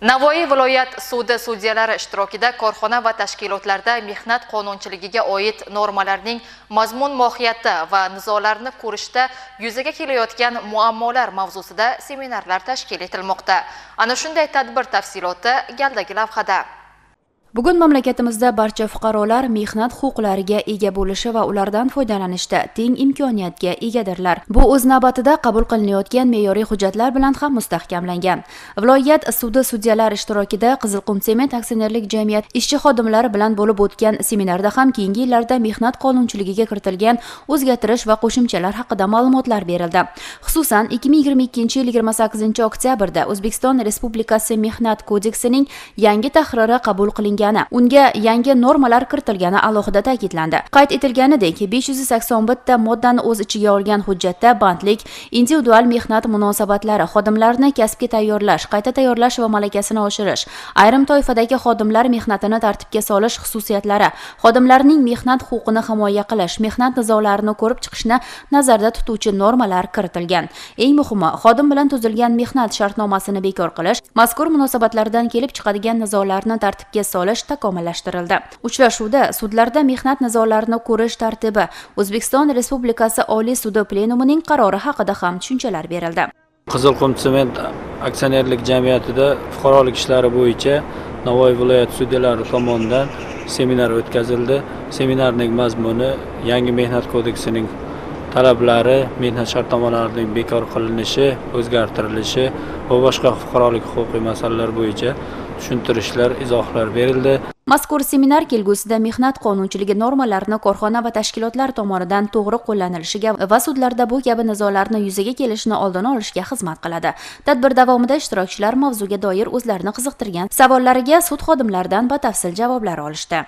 Navoiy viloyat sudi sudyalari ishtirokida korxona va tashkilotlarda mehnat qonunchiligiga oid normalarning mazmun mohiyati va nizolarni ko'rishda yuzaga kelayotgan muammolar mavzusida seminarlar tashkil etilmoqda. Ana shunday tadbir tafsiloti galdagi lavhada. Bugun mamlakatimizda barcha fuqarolar mehnat huquqlariga ega bo'lishi va ulardan foydalanishda teng imkoniyatga egadirlar. Bu o'z navbatida qabul qilinayotgan me'yoriy hujjatlar bilan ham mustahkamlangan. Viloyat sudi sudyalari ishtirokida Qizilqum sement aksionerlik jamiyati ishchi xodimlari bilan bo'lib o'tgan seminarda ham keyingi yillarda mehnat qonunchiligiga kiritilgan o'zgartirish va qo'shimchalar haqida ma'lumotlar berildi. Xususan, 2022-yil 28-oktyabrda O'zbekiston Respublikasi Mehnat kodeksining yangi tahriri qabul qilingan, unga yangi normalar kiritilgani alohida ta'kidlandi. Qayd etilganidek, 581 ta moddani o'z ichiga olgan hujjatda bandlik, individual mehnat munosabatlari, xodimlarni kasbga tayyorlash, qayta tayyorlash va malakasini oshirish, ayrim toifadagi xodimlar mehnatini tartibga solish xususiyatlari, xodimlarning mehnat huquqini himoya qilish, mehnat nizolarini ko'rib chiqishni nazarda tutuvchi normalar kiritilgan. Eng muhimi, xodim bilan tuzilgan mehnat shartnomasini bekor qilish, mazkur munosabatlardan kelib chiqadigan nizolarni tartibga solish takomillashtirildi. Uchrashuvda sudlarda mehnat nizolarini ko'rish tartibi, O'zbekiston Respublikasi Oliy sudi plenumining qarori haqida ham tushunchalar berildi. Qizilqum sement aksionerlik jamiyatida fuqarolik ishlari bo'yicha Navoiy viloyat sudyalari tomonidan seminar o'tkazildi. Seminarning mazmuni yangi mehnat kodeksining talablari, mehnat shartnomalarining bekor qilinishi, o'zgartirilishi va boshqa fuqarolik huquqiy masalalar bo'yicha tushuntirishlar, izohlar berildi. Mazkur seminar kelgusida mehnat qonunchiligi normalarini korxona va tashkilotlar tomonidan to'g'ri qo'llanilishiga va sudlarda bu kabi nizolarni yuzaga kelishini oldini olishga xizmat qiladi. Tadbir davomida ishtirokchilar mavzuga doir o'zlarini qiziqtirgan savollariga sud xodimlaridan batafsil javoblar olishdi.